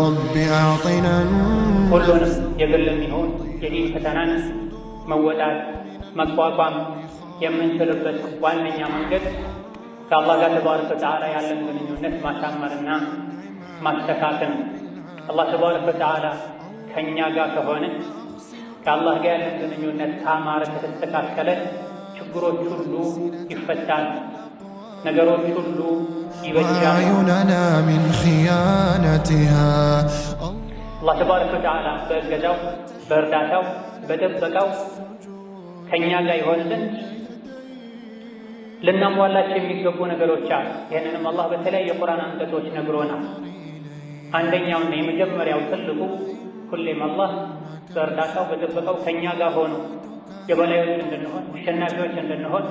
رب أعطنا ሁሉንም የግልም ይሁን የዲን ፈተናን መወጣት መቋቋም የምንችልበት ዋነኛ መንገድ ከአላህ ጋር ተባረከ ወተዓላ ያለን ግንኙነት ማሳመርና ማስተካከል ነው። አላህ ተባረከ ወተዓላ ከእኛ ጋር ከሆነ፣ ከአላህ ጋር ያለን ግንኙነት ካማረ፣ ከተስተካከለ ችግሮች ሁሉ ይፈታሉ፣ ነገሮች ሁሉ ይበጃሉ። وأعيننا من خيانتها። አላህ ተባረከ ወተዓላ በእገዛው፣ በእርዳታው፣ በጥበቃው ከእኛ ጋር ይሆን ዘንድ ልናሟላቸው የሚገቡ ነገሮች አሉ። ይህንንም አላህ በተለያዩ የቁርአን አንቀጾች ነግሮናል። አንደኛውና የመጀመሪያው ትልቁ ሁሌም አላህ በእርዳታው በጥበቃው ከእኛ ጋር ሆኖ የበላዮች እንድንሆን፣ አሸናፊዎች እንድንሆን፣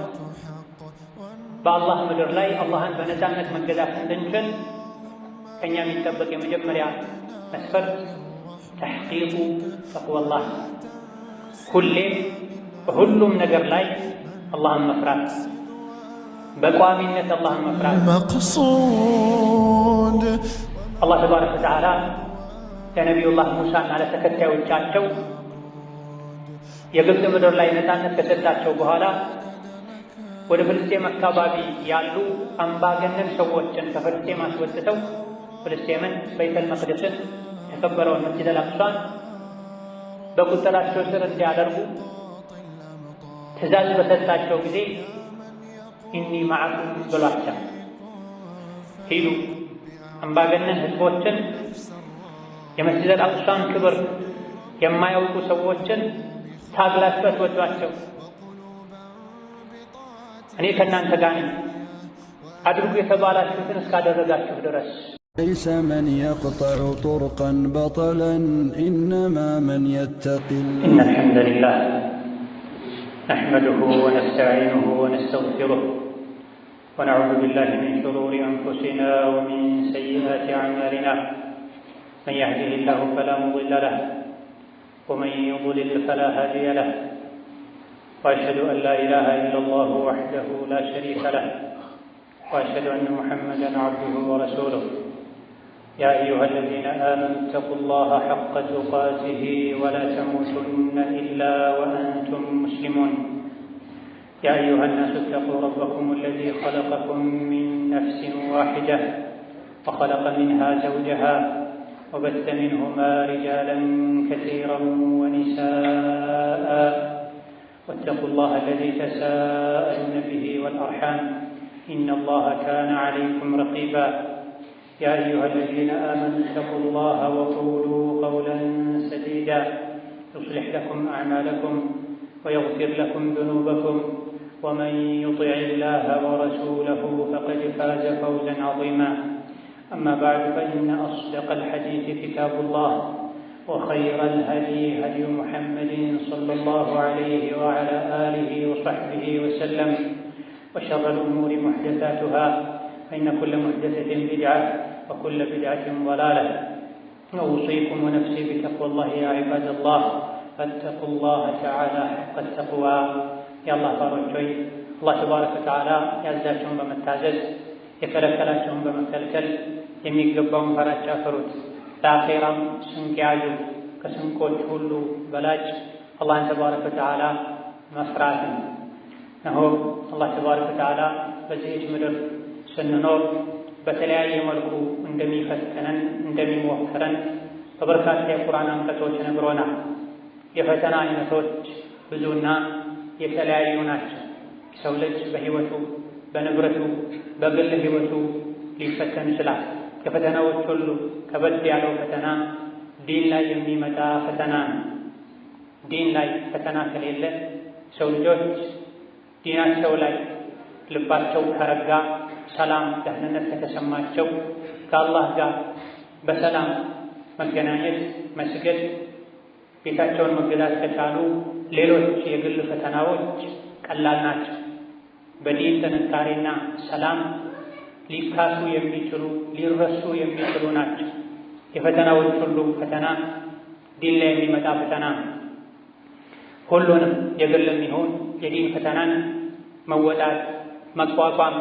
በአላህ ምድር ላይ አላህን በነፃነት መገዛት እንድንችል ከእኛ የሚጠበቅ የመጀመሪያ መስፈርት ተሕቂቁ ተቅዋላህ፣ ሁሌም በሁሉም ነገር ላይ አላህን መፍራት፣ በቋሚነት አላህን መፍራት። المقصود። አላህ ተባረከ ወተዓላ ለነቢዩላህ ሙሳና ለተከታዮቻቸው የግብፅ ምድር ላይ ነፃነት ከሰጣቸው በኋላ ወደ ፍልስጤም አካባቢ ያሉ አምባገነን ሰዎችን ከፍልስጤም አስወጥተው ፍልስጤምን፣ ቤተል መቅደስን፣ የተከበረውን መስጂድ አል አቅሷን በቁጥጥራቸው ስር እንዲያደርጉ ትእዛዝ በሰጣቸው ጊዜ إني معكم ብሏቸው፣ ሂዱ፣ አምባገነን ህዝቦችን፣ የመስጂድ አል አቅሷን ክብር የማያውቁ ሰዎችን ታግላችሁ አስወጧቸው፣ እኔ ከእናንተ ጋር ነኝ፣ አድርጉ የተባላችሁትን እስካደረጋችሁ ድረስ። ليس من يقطع طرقا بطلا، إنما من يتقي إن الحمد لله نحمده ونستعينه ونستغفره ونعوذ بالله من شرور أنفسنا ومن سيئات أعمالنا، من يهده الله فلا مضل له ومن يضلل فلا هادي له، وأشهد أن لا إله إلا الله وحده لا شريك له، وأشهد أن محمدا عبده ورسوله. يا أيها الذين آمنوا اتقوا الله حق تقاته ولا تموتن إلا وأنتم مسلمون. يا أيها الناس اتقوا ربكم الذي خلقكم من نفس واحدة وخلق منها زوجها وبث منهما رجالا كثيرا ونساء، واتقوا الله الذي تساءلون به والأرحام، إن الله كان عليكم رقيبا. يا أيها الذين آمنوا اتقوا الله وقولوا قولا سديدا، يصلح لكم أعمالكم ويغفر لكم ذنوبكم، ومن يطع الله ورسوله فقد فاز فوزا عظيما. أما بعد، فإن أصدق الحديث كتاب الله، وخير الهدي هدي محمد صلى الله عليه وعلى آله وصحبه وسلم، وشر الأمور محدثاتها، فإن كل محدثة بدعة وكل بدعة ضلالة. أوصيكم ونفسي بتقوى الله. يا عباد الله، فاتقوا الله تعالى حق التقوى። የአላህ ባሮች ሆይ፣ አላህ ተባረከ ወተዓላ ያዘዛችሁን በመታዘዝ የከለከላችሁን በመከልከል የሚገባውን ፈራቻ ፍሩት። ለአኼራም ስንቅ ያዙ። ከስንቆች ሁሉ በላጭ አላህን ተባረከ ወተዓላ መፍራት ነው። እነሆ አላህ ተባረከ ወተዓላ በዚህች ምድር ስንኖር በተለያየ መልኩ እንደሚፈትነን፣ እንደሚሞክረን በበርካታ የቁርአን አንቀጾች ነግሮናል። የፈተና አይነቶች ብዙና የተለያዩ ናቸው። የሰው ልጅ በሕይወቱ፣ በንብረቱ፣ በግል ሕይወቱ ሊፈተን ይችላል። ከፈተናዎች ሁሉ ከበድ ያለው ፈተና ዲን ላይ የሚመጣ ፈተና ነው። ዲን ላይ ፈተና ከሌለ፣ ሰው ልጆች ዲናቸው ላይ ልባቸው ከረጋ፣ ሰላም፣ ደህንነት ከተሰማቸው፣ ከአላህ ጋር በሰላም መገናኘት፣ መስገድ፣ ቤታቸውን መገዛት ከቻሉ ሌሎች የግል ፈተናዎች ቀላል ናቸው። በዲን ጥንካሬና ሰላም ሊካሱ የሚችሉ፣ ሊረሱ የሚችሉ ናቸው። የፈተናዎች ሁሉ ፈተና ዲን ላይ የሚመጣ ፈተና ነው። ሁሉንም የግልም ይሁን የዲን ፈተናን መወጣት መቋቋም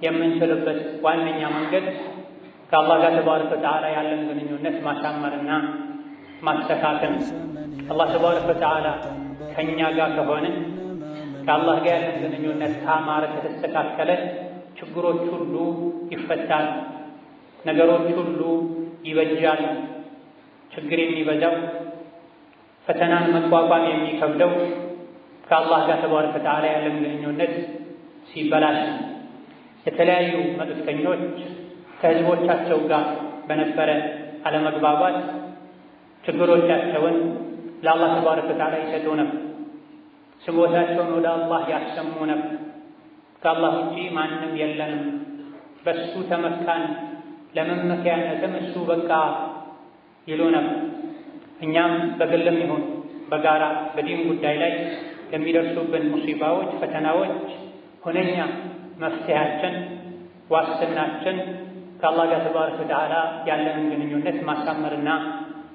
የምንችልበት ዋነኛ መንገድ ከአላህ ከአላህ ጋር ተባረከ ወተዓላ ያለን ግንኙነት ማሳመርና ማስተካከል። አላህ ተባረከ ወተዓላ ከእኛ ጋር ከሆነ ከአላህ ጋር ያለን ግንኙነት ካማረ ከተስተካከለ ችግሮች ሁሉ ይፈታል፣ ነገሮች ሁሉ ይበጃል። ችግር የሚበዛው ፈተናን መቋቋም የሚከብደው ከአላህ ጋር ተባረከ ወተዓላ ያለን ግንኙነት ሲበላሽ። የተለያዩ መልእክተኞች ከህዝቦቻቸው ጋር በነበረ አለመግባባት ችግሮቻቸውን ለአላህ ተባረከ ወተዓላ ይሰጡ ነበር። ስሞታቸውን ወደ አላህ ያሰሙ ነበር። ከአላህ ውጪ ማንም የለንም፣ በሱ ተመካን፣ ለመመኪያነትም እሱ በቃ ይሉ ነበር። እኛም በግልም ይሁን በጋራ በዲን ጉዳይ ላይ የሚደርሱብን ሙሲባዎች፣ ፈተናዎች ሁነኛ መፍትሄያችን ዋስትናችን ከአላህ ጋር ተባረከ ወተዓላ ያለንን ግንኙነት ማሳመርና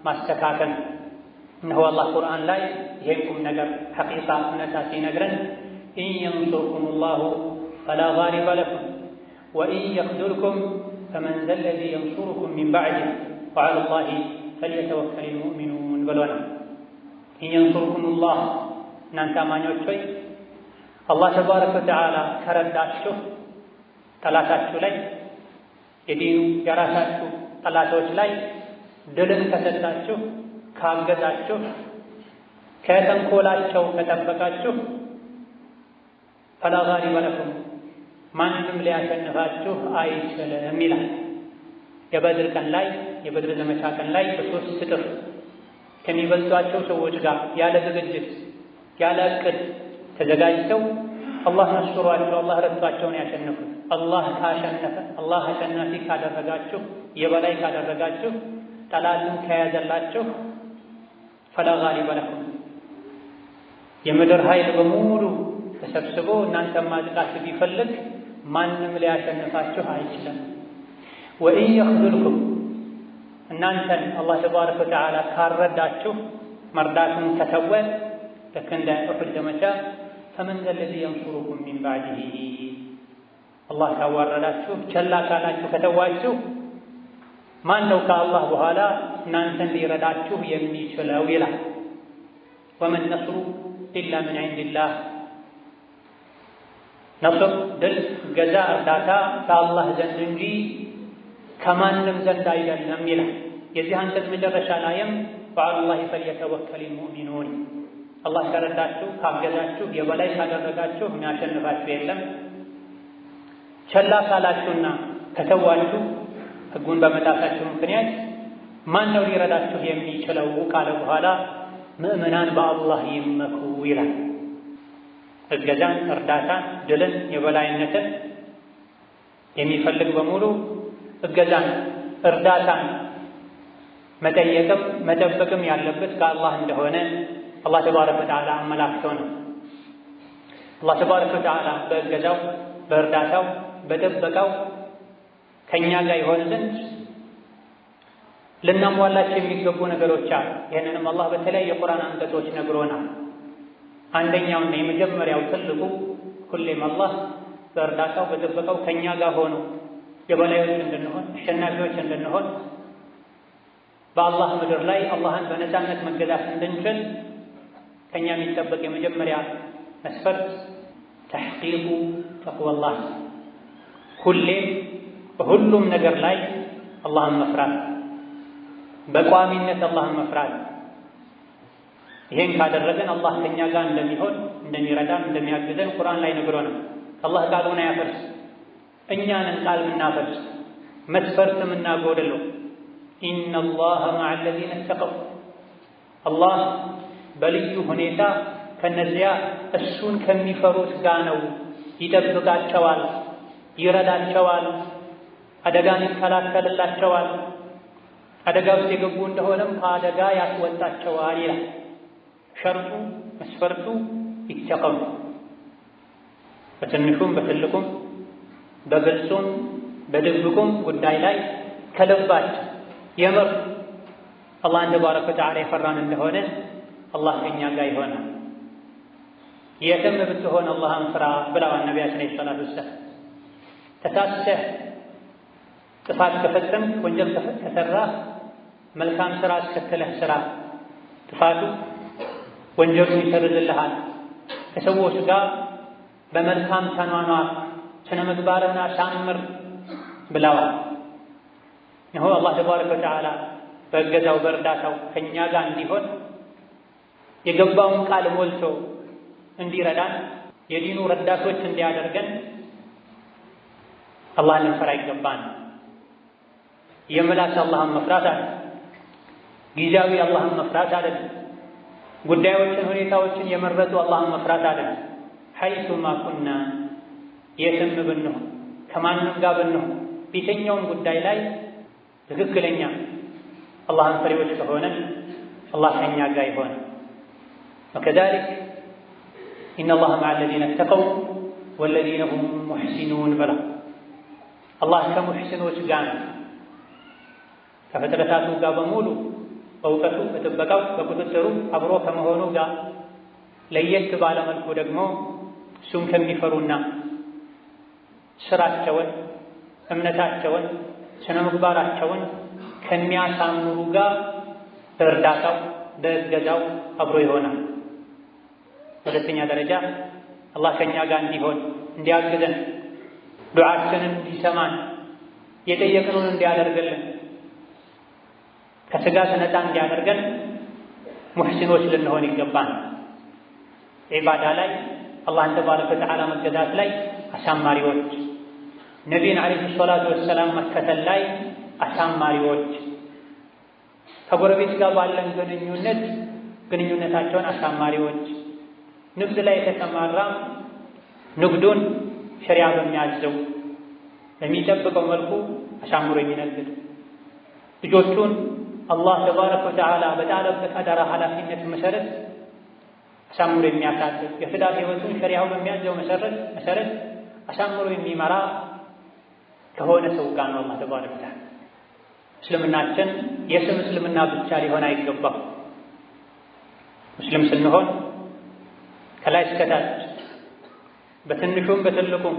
ማስተካከል። እነሆ አላህ ቁርአን ላይ ይሄን ቁም ነገር ሐቂቃ እውነታ ሲነግረን إن ينصركم الله فلا غالب لكم وإن يخذلكم فمن ذا الذي ينصركم من بعده وعلى الله فليتوكل المؤمنون ብሎናል። إن ينصركم الله እናንተ አማኞች ሆይ አላህ ተባረከ ወተዓላ ከረዳችሁ ጠላታችሁ ላይ የዲኑ የራሳችሁ ጠላቶች ላይ ድልን ከሰጣችሁ ካገዛችሁ ከተንኮላቸው ከጠበቃችሁ ፈላ ጋሊበ ለኩም ማንም ሊያሸንፋችሁ አይችልም ይላል። የበድር ቀን ላይ የበድር ዘመቻ ቀን ላይ በ3 እጥፍ ከሚበልጧቸው ሰዎች ጋር ያለ ዝግጅት ያለ ዕቅድ ተዘጋጅተው አላህ ነስሯቸው አላህ ረድቷቸውን ያሸነፉት። አላህ ካሸነፈ አላህ አሸናፊ ካደረጋችሁ የበላይ ካደረጋችሁ ጠላትን ከያዘላችሁ ፈላ ጋሊበ ለኩም የምድር ኃይል በሙሉ ተሰብስቦ እናንተን ማጥቃት ቢፈልግ ማንም ሊያሸንፋችሁ አይችልም። ወኢን የኽዙልኩም እናንተን አላህ ተባረከ ወተዓላ ካረዳችሁ መርዳቱን ከተወ ልክ እንደ ኡሑድ ዘመቻ ፈመን ዘለዚ የንሱሩኩም ሚን ባዕዲሂ አላህ ካዋረዳችሁ ቸላ ካላችሁ ከተዋችሁ ማን ነው ከአላህ በኋላ እናንተን ሊረዳችሁ የሚችለው ይላል። ወመን ነስሩ ኢላ ምን ዒንዲላህ ነስር ድል፣ እገዛ፣ እርዳታ ከአላህ ዘንድ እንጂ ከማንም ዘንድ አይደለም ይላል። የዚህ አንቀጽ መጨረሻ ላይም ወዐለላሂ ፈልየተወከሊል ሙእሚኑን አላህ ከረዳችሁ ካገዛችሁ የበላይ ካደረጋችሁ የሚያሸንፋችሁ የለም። ቸላ ካላችሁና ከተዋችሁ ሕጉን በመጣሳችሁ ምክንያት ማን ነው ሊረዳችሁ የሚችለው ካለ በኋላ ምእመናን በአላህ ይመኩ ይላል። እገዛን፣ እርዳታን፣ ድልን፣ የበላይነትን የሚፈልግ በሙሉ እገዛን፣ እርዳታን መጠየቅም መጠበቅም ያለበት ከአላህ እንደሆነ አላህ ተባረከ ወተዓላ አመላክቶ ነው። አላህ ተባረከ ወተዓላ በእገዛው በእርዳታው በጥበቃው ከኛ ጋር ይሆን ዘንድ ልናሟላቸው የሚገቡ ነገሮች አሉ። ይህንንም አላህ በተለያዩ የቁርአን አንቀጾች ነግሮናል። አንደኛውና የመጀመሪያው ትልቁ ሁሌም አላህ በእርዳታው በጥበቃው ከኛ ጋር ሆኖ የበላዮች እንድንሆን አሸናፊዎች እንድንሆን በአላህ ምድር ላይ አላህን በነፃነት መገዛት እንድንችል ከኛ የሚጠበቅ የመጀመሪያ መስፈርት ተሕቂቁ ተቅዋላህ፣ ሁሌም በሁሉም ነገር ላይ አላህን መፍራት፣ በቋሚነት አላህን መፍራት። ይሄን ካደረገን አላህ ከኛ ጋር እንደሚሆን እንደሚረዳን እንደሚያግዘን ቁርአን ላይ ነግሮናል። አላህ ቃሉን አያፈርስ፣ እኛንን ቃል ምናፈርስ መስፈርት ምናጎድለው። ኢነላሀ መዐ አለዚነ ተቀው አላህ በልዩ ሁኔታ ከነዚያ እሱን ከሚፈሩት ጋር ነው። ይጠብቃቸዋል፣ ይረዳቸዋል፣ አደጋን ይከላከልላቸዋል፣ አደጋ ውስጥ የገቡ እንደሆነም ከአደጋ ያስወጣቸዋል ይላል። ሸርጡ መስፈርቱ ይተቀው፣ በትንሹም በትልቁም በግልጹም በድብቁም ጉዳይ ላይ ከልባችን የምር አላህን ተባረከ ወተዓላ የፈራን እንደሆነ አላህ ከኛ ጋር ይሆናል። የትም ብትሆን አላህን ፍራ ብለዋል ነቢያችን ዓለይሂ ሰላቱ ወሰላም። ተሳስተህ ጥፋት ከፈጸምክ ወንጀል ከሰራህ መልካም ስራ አስከትለህ ስራ፣ ጥፋቱ ወንጀሉን ይሰርዝልሃል። ከሰዎች ጋር በመልካም ተኗኗር፣ ስነ ምግባርህን አሳምር ብለዋል። እነሆ አላህ ተባረከ ወተዓላ በእገዛው በእርዳታው ከእኛ ጋር እንዲሆን የገባውን ቃል ሞልቶ እንዲረዳን የዲኑ ረዳቶች እንዲያደርገን አላህን ልንፈራ ይገባን። የምላስ አላህን መፍራት አለ፣ ጊዜያዊ አላህን መፍራት አይደለም። ጉዳዮችን ሁኔታዎችን የመረጡ አላህን መፍራት አይደለም። ሐይሱማ ኩና የትም ብንሆን ከማንም ጋር ብንሆን በየትኛውም ጉዳይ ላይ ትክክለኛ አላህን ፈሪዎች ከሆነ አላህ ከእኛ ጋር ይሆን። ወከዛሊክ ኢነላሀ መዐ አለዚነ ተቀው ወለዚነ ሁም ሙሕሲኑን ብላ አላህ ከሙሕሲኖች ጋር ነው። ከፍጥረታቱ ጋር በሙሉ በእውቀቱ በጥበቃው በቁጥጥሩ አብሮ ከመሆኑ ጋር ለየት ባለ መልኩ ደግሞ እሱን ከሚፈሩና ስራቸውን እምነታቸውን ስነ ምግባራቸውን ከሚያሳምሩ ጋር በእርዳታው በእገዛው አብሮ ይሆናል። ሁለተኛ ደረጃ አላህ ከእኛ ጋር እንዲሆን እንዲያግዘን፣ ዱዓችንን እንዲሰማን፣ የጠየቅነውን እንዲያደርግልን፣ ከስጋት ነፃ እንዲያደርገን ሙሕሲኖች ልንሆን ይገባል። ዒባዳ ላይ አላህን ተባረከ ወተዓላ መገዛት ላይ አሳማሪዎች፣ ነቢይን ዓለይሂ ሰላቱ ወሰላም መከተል ላይ አሳማሪዎች፣ ከጎረቤት ጋር ባለን ግንኙነት ግንኙነታቸውን አሳማሪዎች፣ ንግድ ላይ የተሰማራም ንግዱን ሸሪዓ በሚያዘው በሚጠብቀው መልኩ አሳምሮ የሚነግድ፣ ልጆቹን አላህ ተባረከ ወተዓላ በጣለበት አደራ ኃላፊነት መሰረት አሳምሮ የሚያሳድግ፣ የትዳር ህይወቱን ሸሪዓው በሚያዘው መሰረት አሳምሮ የሚመራ ከሆነ ሰው ጋር ነው አላህ ተባረከ ወተዓላ። እስልምናችን የስም እስልምና ብቻ ሊሆን አይገባም። ሙስሊም ስንሆን ከላይ እስከታች በትንሹም በትልቁም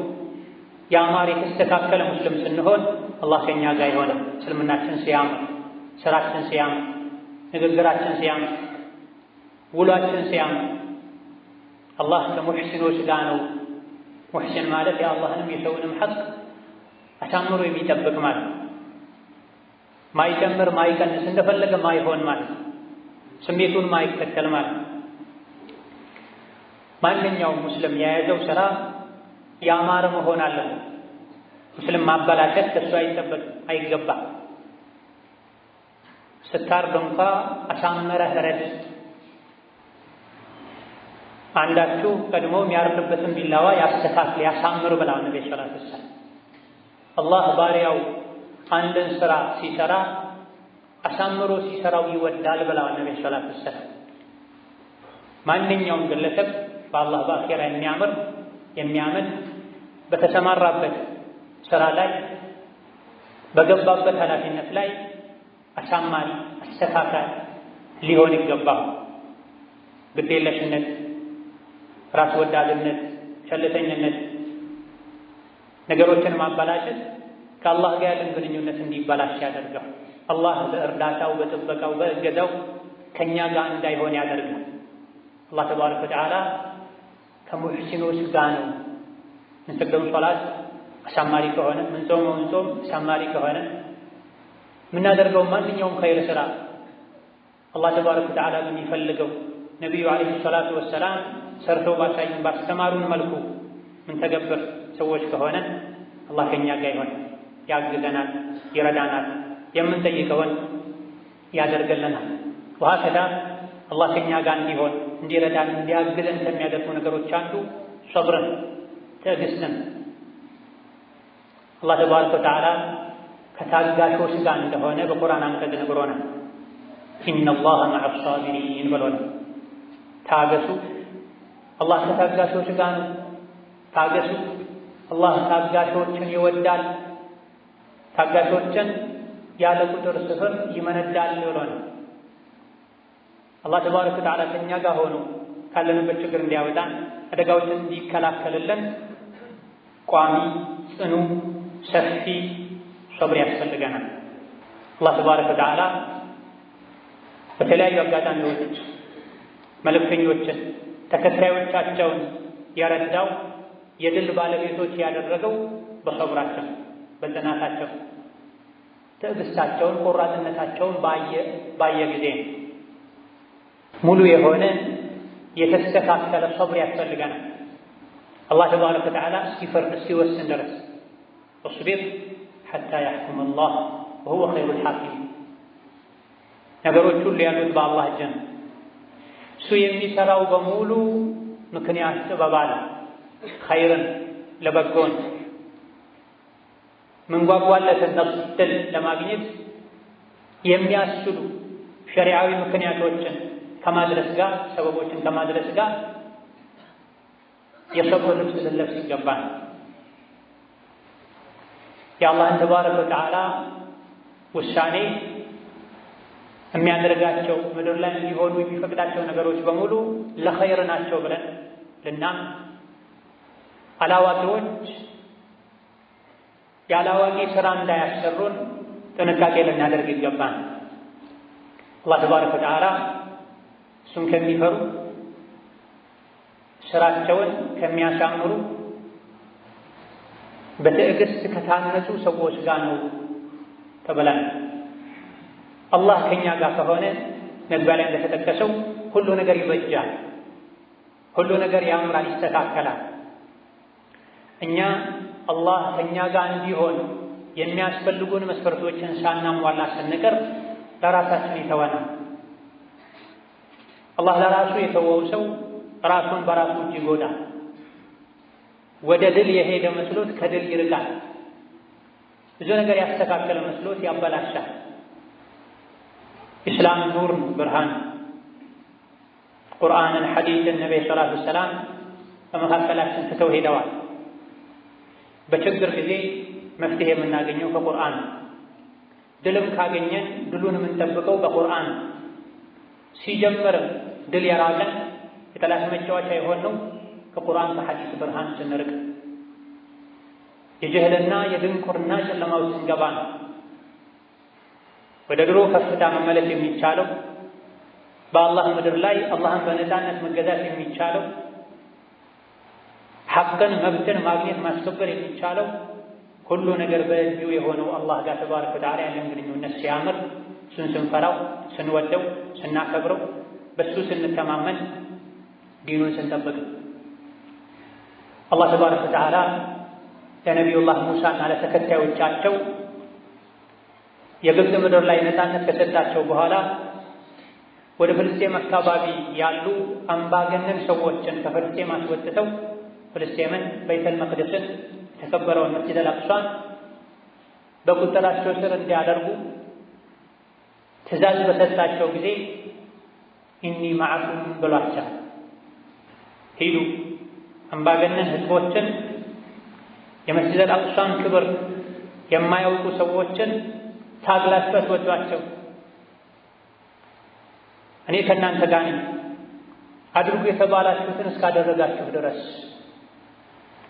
ያማረ የተስተካከለ ሙስሊም ስንሆን አላህ ከኛ ጋር ይሆናል። እስልምናችን ሲያምር፣ ስራችን ሲያምር፣ ንግግራችን ሲያምር፣ ውሏችን ሲያምር አላህ ከሙሕሲኖች ጋር ነው። ሙሕሲን ማለት የአላህንም የሰውንም ሐቅ አሳምሮ የሚጠብቅ ማለት፣ ማይጨምር ማይቀንስ፣ እንደፈለገ ማይሆን ማለት፣ ስሜቱን ማይከተል ማለት። ማንኛውም ሙስሊም የያዘው ስራ ያማረ መሆን አለበት። ሙስሊም ማበላሸት ከእሱ አይጠበቅም፣ አይገባም። ስታርድ እንኳ አሳምረህ ረድ። አንዳችሁ ቀድሞ የሚያርድበትን ቢላዋ ያስተካክል ያሳምር ብለዋል ነብዩ ሰለላሁ ዐለይሂ ወሰለም። አላህ ባሪያው አንድን ስራ ሲሰራ አሳምሮ ሲሰራው ይወዳል ብለዋል ነብዩ ሰለላሁ ዐለይሂ ወሰለም። ማንኛውም ግለሰብ በአላህ በአኺራ የሚያምር የሚያምን በተሰማራበት ስራ ላይ በገባበት ኃላፊነት ላይ አሳማሪ አስተካካይ ሊሆን ይገባል። ግዴለሽነት፣ ራስ ወዳድነት፣ ቸልተኝነት፣ ነገሮችን ማበላሸት ከአላህ ጋር ያለን ግንኙነት እንዲበላሽ ያደርጋል። አላህ በእርዳታው በጥበቃው በእገዛው ከኛ ጋር እንዳይሆን ያደርጋል። አላህ ተባረከ ወተዓላ ከሙሕሲኖች ጋር ነው። ምንሰግደው ሶላት አሳማሪ ከሆነ፣ ምንጾመውን ጾም አሳማሪ ከሆነ፣ ምናደርገው ማንኛውም ኸይር ስራ አላህ ተባረከ ወተዓላ በሚፈልገው ነቢዩ ዓለይሂ ሰላቱ ወሰላም ሰርተው ባሳዩን ባስተማሩን መልኩ ምንተገብር ሰዎች ከሆነ አላህ ከኛ ጋር ይሆን፣ ያግዘናል፣ ይረዳናል፣ የምንጠይቀውን ያደርግልናል። ወሀከዛ አላህ ከኛ ጋር እንዲሆን እንዲረዳን እንዲያግዘን ከሚያደርጉ ነገሮች አንዱ ሶብርን፣ ትዕግስትን። አላህ ተባረከ ወተዓላ ከታጋሾች ጋር እንደሆነ በቁርአን አንቀጽ ነግሮናል። ኢነላሀ መዐ ሷቢሪን ብሎናል። ታገሱ፣ አላህ ከታጋሾች ጋር ነው። ታገሱ፣ አላህ ታጋሾችን ይወዳል፣ ታጋሾችን ያለ ቁጥር ስፍር ይመነዳል ብሎናል። አላህ ተባረከ ወተዓላ ከእኛ ጋር ሆኖ ካለንበት ችግር እንዲያወጣን አደጋዎችን እንዲከላከልልን ቋሚ፣ ጽኑ፣ ሰፊ ሶብር ያስፈልገናል። አላህ ተባረከ ወተዓላ በተለያዩ አጋጣሚዎች መልእክተኞችን ተከታዮቻቸውን የረዳው የድል ባለቤቶች ያደረገው በሶብራቸው፣ በጽናታቸው፣ ትዕግስታቸውን፣ ቆራጥነታቸውን ባየ ጊዜ ሙሉ የሆነ የተስተካከለ ሶብር ያስፈልገናል። አላህ ተባረከ ወተዓላ እስኪፈርድ እስኪወስን ድረስ اصبر حتى يحكم الله وهو خير الحاكمين። ነገሮች ሁሉ ያሉት በአላህ እጅ ነው። እሱ የሚሰራው በሙሉ ምክንያት ጥበብ አለ። ኸይርን ለበጎን ምንጓጓለትን ድል ለማግኘት የሚያስችሉ ሸሪዓዊ ምክንያቶችን ከማድረስ ጋር ሰበቦችን ከማድረስ ጋር የሰብር ልብስ ልንለብስ ይገባል። የአላህን ተባረከ ወተዓላ ውሳኔ የሚያደርጋቸው ምድር ላይ እንዲሆኑ የሚፈቅዳቸው ነገሮች በሙሉ ለኸይር ናቸው ብለን ልናምን፣ አላዋቂዎች ያላዋቂ ስራ እንዳያሰሩን ጥንቃቄ ልናደርግ ይገባል። አላህ ተባረከ ወተዓላ እሱን ከሚፈሩ ስራቸውን ከሚያሳምሩ በትዕግስት ከታነጹ ሰዎች ጋር ነው ተብለናል። አላህ ከኛ ጋር ከሆነ መግቢያ ላይ እንደተጠቀሰው ሁሉ ነገር ይበጃል፣ ሁሉ ነገር ያምራል፣ ይስተካከላል። እኛ አላህ ከኛ ጋር እንዲሆን የሚያስፈልጉን መስፈርቶችን ሳናሟላ ስንቀር ለራሳችን ይተወናል። አላህ ለራሱ የተወው ሰው ራሱን በራሱ እጅ ይጎዳል። ወደ ድል የሄደ መስሎት ከድል ይርቃል። ብዙ ነገር ያስተካከለ መስሎት ያበላሻል። ኢስላም ኑር ነው፣ ብርሃን። ቁርአንን፣ ሐዲስን ነቢይ ሰላቱ ወሰላም በመካከላችን ትተው ሄደዋል። በችግር ጊዜ መፍትሄ የምናገኘው ከቁርአን፣ ድልም ካገኘን ድሉን የምንጠብቀው በቁርአን። ሲጀምርም ድል የራቀን የጠላት መጫወቻ የሆነው ከቁርአን ከሐዲስ ብርሃን ስንርቅ የጀህልና የድንቁርና ጨለማ ውስጥ ስንገባ ነው። ወደ ድሮ ከፍታ መመለስ የሚቻለው በአላህ ምድር ላይ አላህን በነፃነት መገዛት የሚቻለው ሐቅን መብትን ማግኘት ማስከበር የሚቻለው ሁሉ ነገር በእጁ የሆነው አላህ ጋር ተባረከ ወተዓላ ያለን ግንኙነት ሲያምር፣ እሱን ስንፈራው፣ ስንወደው፣ ስናከብረው፣ በሱ ስንተማመን፣ ዲኑን ስንጠብቅ አላህ ተባረከ ወተዓላ ለነቢዩላህ ሙሳና ለተከታዮቻቸው የግብፅ ምድር ላይ ነፃነት ከሰጣቸው በኋላ ወደ ፍልስጤም አካባቢ ያሉ አምባገነን ሰዎችን ከፍልስጤም አስወጥተው ፍልስጤምን፣ ቤተል መቅደስን፣ የተከበረውን መስጂድ አል-አቅሷን በቁጥጥራቸው ስር እንዲያደርጉ ትዕዛዝ በሰጣቸው ጊዜ إني معكم ብሏቸዋል። ሂዱ አምባገነን ህዝቦችን የመስጂድ አል-አቅሷን ክብር የማያውቁ ሰዎችን ታግላችሁ አስወጧቸው፣ እኔ ከእናንተ ጋር ነኝ፣ አድርጉ የተባላችሁትን እስካደረጋችሁ ድረስ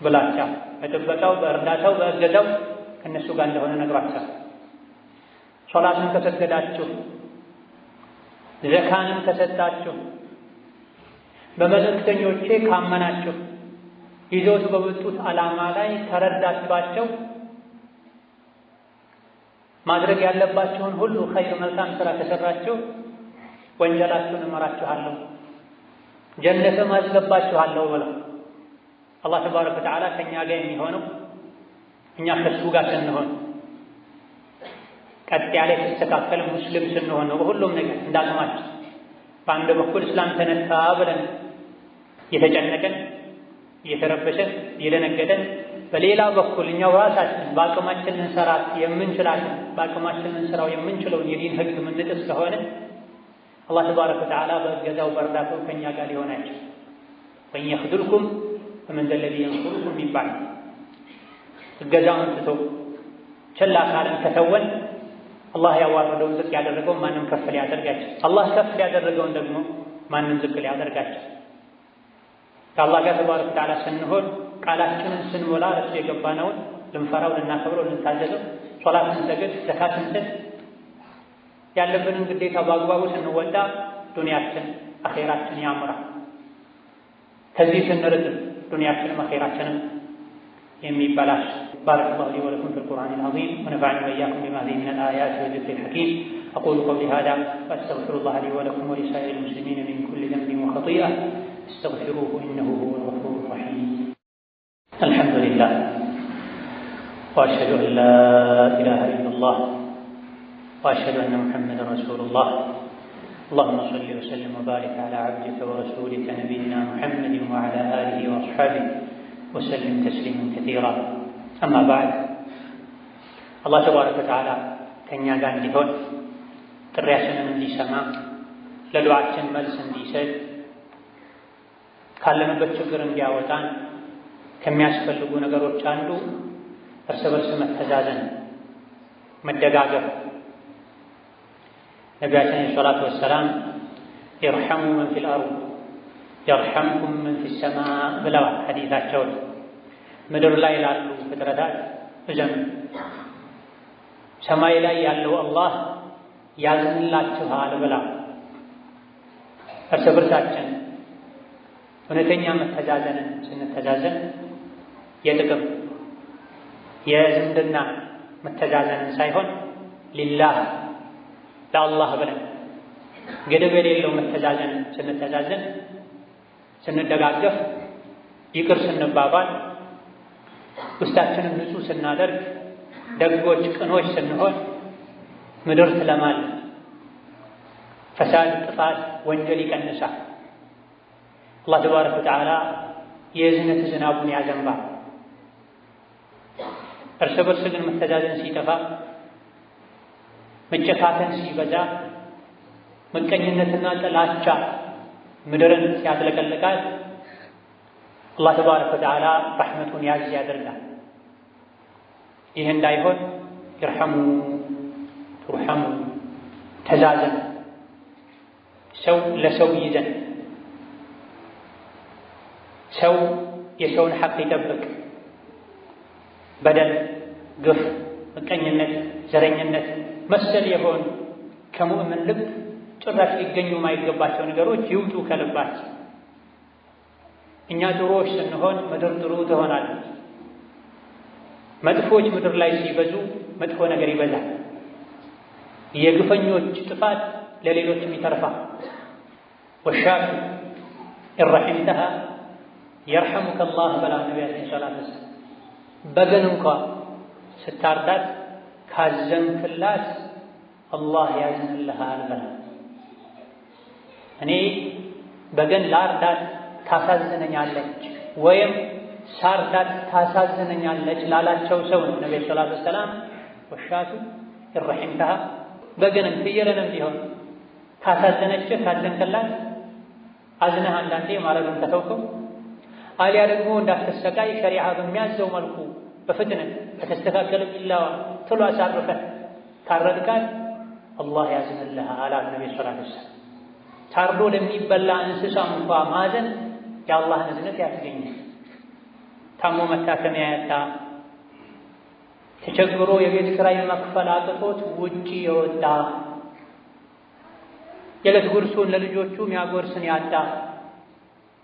ብላቸው በጥበቃው በእርዳታው በእገዛው ከእነሱ ጋር እንደሆነ ነግሯቸው። ሶላትን ከሰገዳችሁ ዘካንም ከሰጣችሁ በመልእክተኞቼ ካመናችሁ ይዘውት በመጡት ዓላማ ላይ ከረዳችኋቸው ማድረግ ያለባችሁን ሁሉ ኸይር መልካም ስራ ከሰራችሁ ወንጀላችሁን እመራችኋለሁ፣ ጀነትም አስገባችኋለሁ ብለው አላህ ተባረከ ወተዓላ ከእኛ ጋር የሚሆነው እኛ ከእሱ ጋር ስንሆን ቀጥ ያለ የተስተካከለ ሙስሊም ስንሆን ነው። በሁሉም ነገር እንዳቅማችን በአንድ በኩል እስላም ተነካ ብለን እየተጨነቀን እየተረበሸን እየደነገጠን፣ በሌላ በኩል እኛው ራሳችን በአቅማችን እንሰራት የምንችላለን በአቅማችን እንሰራው የምንችለውን የዲን ህግ የምንጥስ ከሆነ አላህ ተባረከ ወተዓላ በእገዛው በእርዳታው ከእኛ ጋር ሊሆን አይችልም። ወኢን የኽዙልኩም ፈመን ዘለዚ የንሱሩኩም ሚን ባዕድ። እገዛውን ትቶ ችላ ካለን ከተወን አላህ ያዋረደውን ዝቅ ያደረገውን ማንም ከፍ ሊያደርጋቸው፣ አላህ ከፍ ያደረገውን ደግሞ ማንም ዝቅ ሊያደርጋቸው። ከአላህ ጋር ተባረከ ወተዓላ ስንሆን ቃላችንን ስንሞላ ለእሱ የገባነውን ልንፈራው፣ ልናከብረው፣ ልንታዘዘው ሶላት ስንሰግድ፣ ዘካት ስንሰጥ፣ ያለብንን ግዴታ በአግባቡ ስንወጣ ዱንያችን አኼራችን ያምራል። ከዚህ ስንርቅ ዱንያችንም አኼራችንም የሚበላሽ። بارك الله لي ولكم في القرآن العظيم ونفعني وإياكم بما فيه من الآيات والذكر الحكيم. أقول قولي هذا وأستغفر الله لي ولكم ولسائر المسلمين من كل ذنب وخطيئة استغفروه إنه هو الغفور الرحيم. الحمد لله وأشهد أن لا إله إلا الله وأشهد أن محمدا رسول الله. اللهم صل وسلم وبارك على عبدك ورسولك نبينا محمد وعلى آله وأصحابه وسلم تسليما كثيرا. أما بعد፣ አላህ تبارك وتعالى ከእኛ ጋር እንዲሆን፣ ጥሪያችንን እንዲሰማ፣ ለዱዓችን መልስ እንዲሰጥ፣ ካለንበት ችግር እንዲያወጣን ከሚያስፈልጉ ነገሮች አንዱ እርስ በርስ መተዛዘን፣ መደጋገፍ። ነቢያችን عليه الصلاة والسلام ارحموا من في الأرض يرحمكم من في السماء ብለዋል ሐዲሳቸውን። ምድር ላይ ላሉ ፍጥረታት እዘኑ፣ ሰማይ ላይ ያለው አላህ ያዝንላችኋል ብለዋል። እርስ በርሳችን እውነተኛ መተዛዘንን ስንተዛዘን የጥቅም የዝምድና መተዛዘንን ሳይሆን لله ለአላህ ብለን ገደብ የሌለው መተዛዘንን ስንተዛዘን፣ ስንደጋገፍ፣ ይቅር ስንባባል፣ ውስጣችንን ንጹህ ስናደርግ፣ ደጎች ቅኖች ስንሆን ምድር ትለማለች። ፈሳድ፣ ጥፋት፣ ወንጀል ይቀንሳል። አላህ ተባረከ ወተዓላ የእዝነት ዝናቡን ያዘንባል። እርስ በርስ ግን መተዛዘን ሲጠፋ፣ መጨካከን ሲበዛ፣ ምቀኝነትና ጥላቻ ምድርን ሲያጥለቀልቃት አላህ ተባረከ ወተዓላ ረሕመቱን ያዝ ያደርጋል። ይህ እንዳይሆን ይርሐሙ ቱርሐሙ፣ ተዛዘን፣ ሰው ለሰው ይዘን፣ ሰው የሰውን ሐቅ ይጠብቅ። በደል፣ ግፍ፣ ምቀኝነት፣ ዘረኝነት መሰል የሆኑ ከሙእምን ልብ ጭራሽ ሊገኙ የማይገባቸው ነገሮች ይውጡ ከልባችን። እኛ ጥሩዎች ስንሆን ምድር ጥሩ ትሆናለች። መጥፎች ምድር ላይ ሲበዙ መጥፎ ነገር ይበዛል። የግፈኞች ጥፋት ለሌሎችም ይተርፋል። والشاة إن رحمتها يرحمك الله ብለዋል ነቢያችን الصلاة والسلام። በግን እንኳ ስታርዳት ካዘንክላት አላህ ያዝንልሃል ብለዋል። እኔ በግን ላርዳት ታሳዝነኛለች ወይም ሳርዳት ታሳዝነኛለች ላላቸው ሰው ነው ነቢ الصلاة والسلام والشاة إن رحمتها፣ በግንም ፍየልንም ቢሆን ካሳዘነችህ ካዘንክላት አዝነህ አንዳንዴ ማረዱን ከተውከው አሊያ ደግሞ እንዳትሰቃይ ሸሪዓ በሚያዘው መልኩ በፍጥነት በተስተካከለ ቢላዋ ቶሎ አሳርፈህ ካረድካት አላህ ያዝንልሃል አሉ ነቢ الصلاة والسلام። ታርዶ ለሚበላ እንስሳ እንኳ ማዘን የአላህን እዝነት ያስገኛል። ታሞ መታከሚያ ያጣ፣ ተቸግሮ የቤት ኪራይ መክፈል አቅቶት ውጪ የወጣ፣ የዕለት ጉርሱን ለልጆቹ የሚያጎርስን ያጣ፣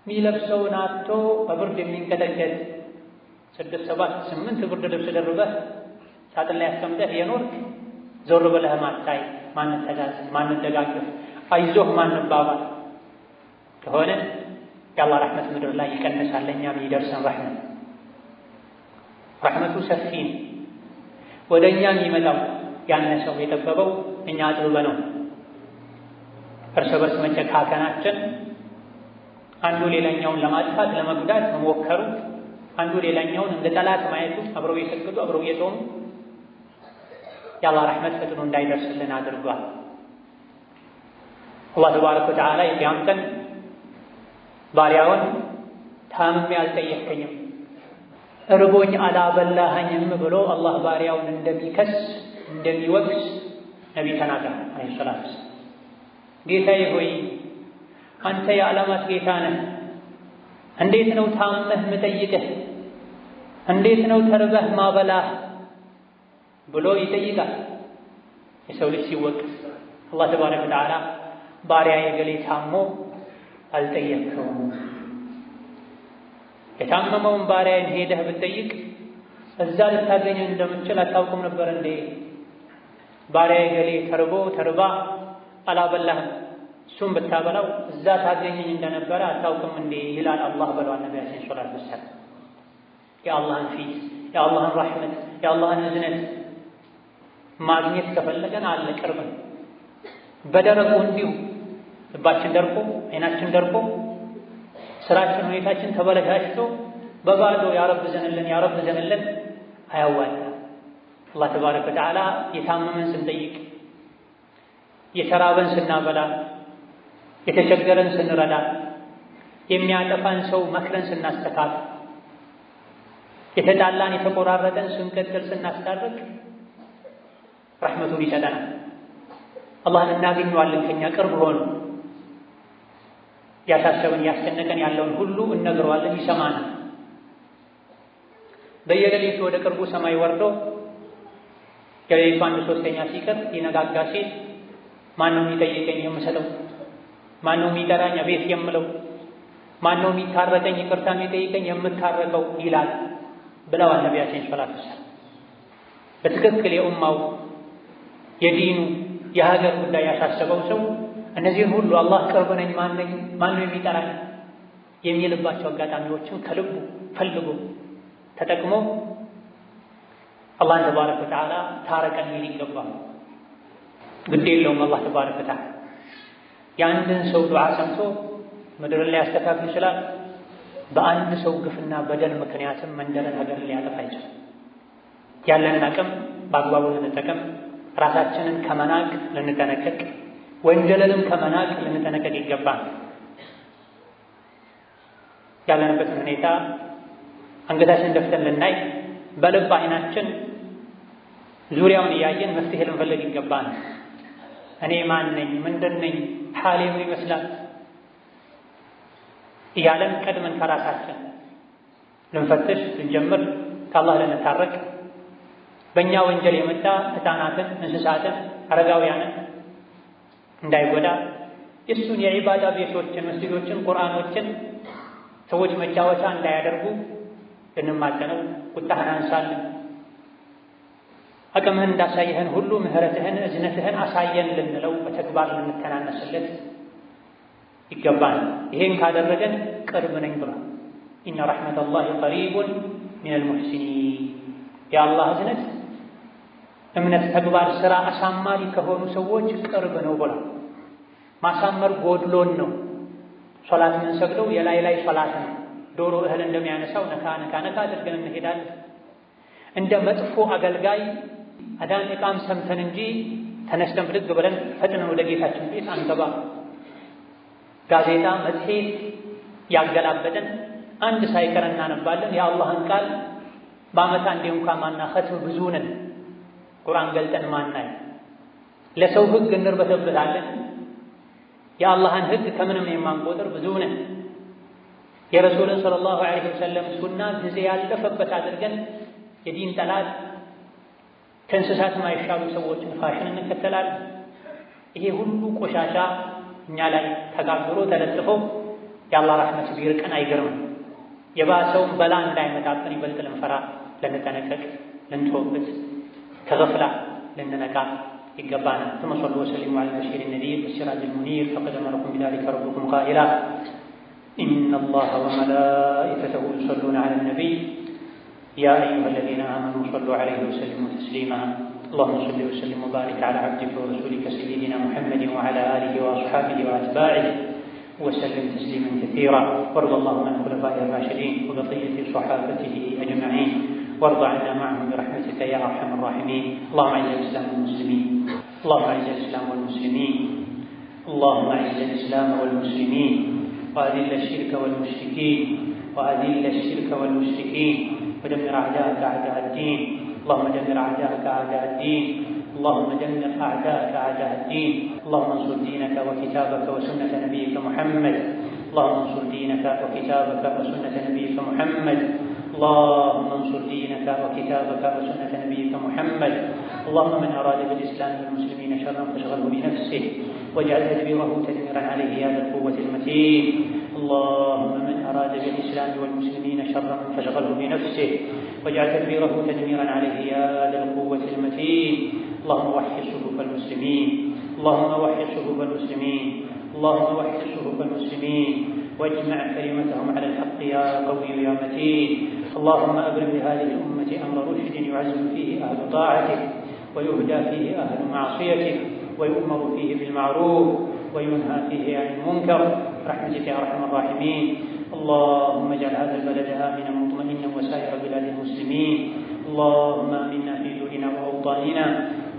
የሚለብሰውን አጥቶ በብርድ የሚንቀጠቀጥ፣ ስድስት፣ ሰባት፣ ስምንት ብርድ ልብስ ደርበህ ሳጥን ላይ አስቀምጠህ የኖርክ ዞር ብለህ ማታይ፣ ማንተዛዘን፣ ማንደጋገፍ፣ አይዞህ ማንባባል ከሆነ የአላህ ረሕመት ምድር ላይ ይቀንሳል። ለእኛም ይደርሰን ረሕመት። ረሕመቱ ሰፊ ነው። ወደ እኛ የሚመጣው ያነሰው የጠበበው እኛ አጥብበ ነው። እርስ በርስ መጨካከናችን፣ አንዱ ሌላኛውን ለማጥፋት ለመጉዳት መሞከሩ፣ አንዱ ሌላኛውን እንደ ጠላት ማየቱ፣ አብረው እየሰገዱ አብረው እየጾሙ የአላህ ረሕመት ፈጥኖ እንዳይደርስልን አድርጓል። አላህ ተባረከ ወተዓላ የቂያም ቀን ባሪያውን ታምሜ አልጠየከኝም፣ እርቦኝ አላበላኸኝም ብሎ አላህ ባሪያውን እንደሚከስ እንደሚወቅስ ነቢ ተናግረዋል ዓለይሂ ሰላቱ ወሰላም። ጌታዬ ሆይ፣ አንተ የዓለማት ጌታ ነህ። እንዴት ነው ታመህ ምጠይቅህ? እንዴት ነው ተርበህ ማበላህ? ብሎ ይጠይቃል። የሰው ልጅ ሲወቅስ አላህ ተባረከ ወተዓላ ባሪያዬ እገሌ ታሞ አልጠየቅከውም፣ የታመመውን ባሪያዬን ሄደህ ብትጠይቅ እዛ ልታገኘ እንደምትችል አታውቅም ነበር እንዴ? ባሪያዬ እገሌ ተርቦ ተርባ አላበላህም፣ እሱም ብታበላው እዛ ታገኘኝ እንደነበረ አታውቅም እንዴ ይላል አላህ ብለዋል ነቢያችን ሰለላሁ ዐለይሂ ወሰለም። የአላህን ፊት፣ የአላህን ረሕመት፣ የአላህን እዝነት ማግኘት ከፈለገን አለ ቅርብ። በደረቁ እንዲሁ ልባችን ደርቆ አይናችን ደርቆ ስራችን ሁኔታችን ተበለሻሽቶ በባዶ ያረብ ዘንልን ያረብ ዘንልን አያዋጣም። አላህ ተባረከ ወተዓላ የታመመን ስንጠይቅ፣ የተራበን ስናበላ፣ የተቸገረን ስንረዳ፣ የሚያጠፋን ሰው መክረን ስናስተካክል፣ የተጣላን የተቆራረጠን ስንቀጥል ስናስታርቅ ረሕመቱን ይሰጠናል። አላህን እናገኘዋለን። ከኛ ቅርብ ሆኖ ያሳሰበን ያስጨነቀን ያለውን ሁሉ እነግረዋለን፣ ይሰማናል። በየሌሊቱ ወደ ቅርቡ ሰማይ ወርዶ የሌሊቱ አንድ ሶስተኛ ሲቀር ሊነጋጋ ሲል ማነው የሚጠይቀኝ የምሰጠው? ማነው የሚጠራኝ አቤት የምለው? ማነው የሚታረቀኝ ይቅርታ የሚጠይቀኝ የምታረቀው? ይላል ብለዋል ነቢያችን ሰለላሁ ዐለይሂ ወሰለም። በትክክል የኡማው የዲኑ የሀገር ጉዳይ ያሳሰበው ሰው እነዚህን ሁሉ አላህ ቅርብ ነኝ፣ ማን ነኝ፣ ማነው የሚጠራኝ የሚልባቸው አጋጣሚዎችን ከልቡ ፈልጎ ተጠቅሞ አላህን ተባረከ ወተዓላ ታረቀን ሊል ይገባል። ግድ የለውም አላህ ተባረከ ወተዓላ የአንድን ሰው ዱዓ ሰምቶ ምድርን ሊያስተካክል ይችላል። በአንድ ሰው ግፍና በደል ምክንያትም መንደርን ሀገርን ሊያጠፋ ይችላል። ያለንን አቅም በአግባቡ ልንጠቀም፣ ራሳችንን ከመናቅ ልንጠነቀቅ፣ ወንጀልንም ከመናቅ ልንጠነቀቅ ይገባል። ያለንበትን ሁኔታ አንገታችንን ደፍተን ልናይ፣ በልብ አይናችን ዙሪያውን እያየን መፍትሄ ልንፈልግ ይገባል። እኔ ማን ነኝ? ምንድን ነኝ? ሓሌ ምን ይመስላል? እያለን ቀድመን ከራሳችን ልንፈትሽ ልንጀምር፣ ከአላህ ልንታረቅ፣ በእኛ ወንጀል የመጣ ሕፃናትን፣ እንስሳትን፣ አረጋውያንን እንዳይጎዳ የእሱን የዒባዳ ቤቶችን፣ መስጂዶችን፣ ቁርአኖችን ሰዎች መጫወቻ እንዳያደርጉ ልንማጸነው፣ ቁጣህን አንሳልን፣ አቅምህን እንዳሳየህን ሁሉ ምህረትህን እዝነትህን አሳየን ልንለው በተግባር ልንተናነስለት ይገባል። ይሄን ካደረገን ቅርብ ነኝ ብሏል። ኢነ ረሕመተላሂ ቀሪቡን ሚነል ሙሕሲኒን። የአላህ እዝነት እምነት፣ ተግባር፣ ስራ አሳማሪ ከሆኑ ሰዎች ቅርብ ነው ብሏል። ማሳመር ጎድሎን ነው። ሶላት የምንሰግደው የላይ ላይ ሶላት ነው። ዶሮ እህል እንደሚያነሳው ነካ ነካ ነካ አድርገን እንሄዳለን። እንደ መጥፎ አገልጋይ አዳን ኢቃም ሰምተን እንጂ ተነስተን ብድግ ብለን ፈጥነን ወደ ጌታችን ቤት አንገባ። ጋዜጣ መጽሔት ያገላበጠን አንድ ሳይቀር እናነባለን። የአላህን ቃል በዓመት አንዴ እንኳን ማናኸትም ብዙ ነን። ቁርአን ገልጠን ማናይ፣ ለሰው ህግ እንርበተበታለን። የአላህን ህግ ከምንም የማንቆጥር ብዙ ነን። የረሱልን ሰለላሁ ዐለይሂ ወሰለም ሱና ጊዜ ያለፈበት አድርገን የዲን ጠላት ከእንስሳት ማይሻሉ ሰዎችን ፋሽን እንከተላለን። ይሄ ሁሉ ቆሻሻ እኛ ላይ ተጋግሮ ተለጥፎ የአላህ ረሕመት ቢርቀን አይገርምም። የባሰውን በላ እንዳይመጣብን ይበልጥ ልንፈራ፣ ልንጠነቀቅ፣ ልንተውበት፣ ከገፍላ ልንነቃ ይገባናል። ثم صلوا وسلموا على البشير النذير والسراج المنير فقد أمركم بذلك ربكم قائلا إن الله وملائكته يصلون على النبي يا أيها الذين آمنوا صلوا عليه وسلموا تسليما اللهم صل وسلم وبارك على عبدك ورسولك سيدنا محمد وعلى آله وأصحابه وأتباعه وسلم تسليما كثيرا، وارض اللهم عن الخلفاء الراشدين وبقية صحابته أجمعين، وارض عنا معهم برحمتك يا أرحم الراحمين. اللهم أعز الإسلام والمسلمين، اللهم أعز الإسلام والمسلمين، اللهم أعز الإسلام والمسلمين، وأذل الشرك والمشركين، وأذل الشرك والمشركين، ودمر أعداءك أعداء الدين. اللهم دمر أعداءك أعداء الدين، اللهم دمر أعداءك أعداء الدين. اللهم انصر دينك وكتابك وسنة نبيك محمد. اللهم انصر دينك وكتابك وسنة نبيك محمد. اللهم انصر دينك وكتابك وسنة نبيك محمد. اللهم من أراد بالإسلام والمسلمين شرا فاشغله بنفسه، واجعل تدبيره تدميرا عليه يا ذا القوة المتين. اللهم من أراد بالإسلام والمسلمين شرا فاشغله بنفسه، واجعل تدبيره تدميرا عليه يا ذا القوة المتين. اللهم وحد صفوف المسلمين، اللهم وحد صفوف المسلمين، اللهم وحد صفوف المسلمين، واجمع كلمتهم على الحق يا قوي يا متين. اللهم أبرم لهذه الأمة أمر رشد يعز فيه أهل طاعتك، ويهدى فيه أهل معصيتك، ويؤمر فيه بالمعروف، وينهى فيه عن المنكر، برحمتك يا أرحم الراحمين. اللهم اجعل هذا البلد آمنا مطمئنا وسائر بلاد المسلمين. اللهم آمنا في دورنا وأوطاننا،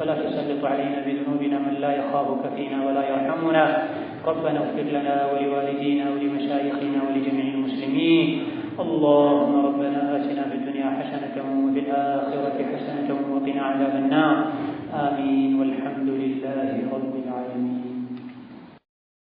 ولا تسلط علينا بذنوبنا من لا يخافك فينا ولا يرحمنا. ربنا اغفر لنا ولوالدينا ولمشايخنا ولجميع المسلمين. اللهم ربنا آتنا في الدنيا حسنة وفي الآخرة حسنة وقنا عذاب النار. آمين، والحمد لله رب العالمين.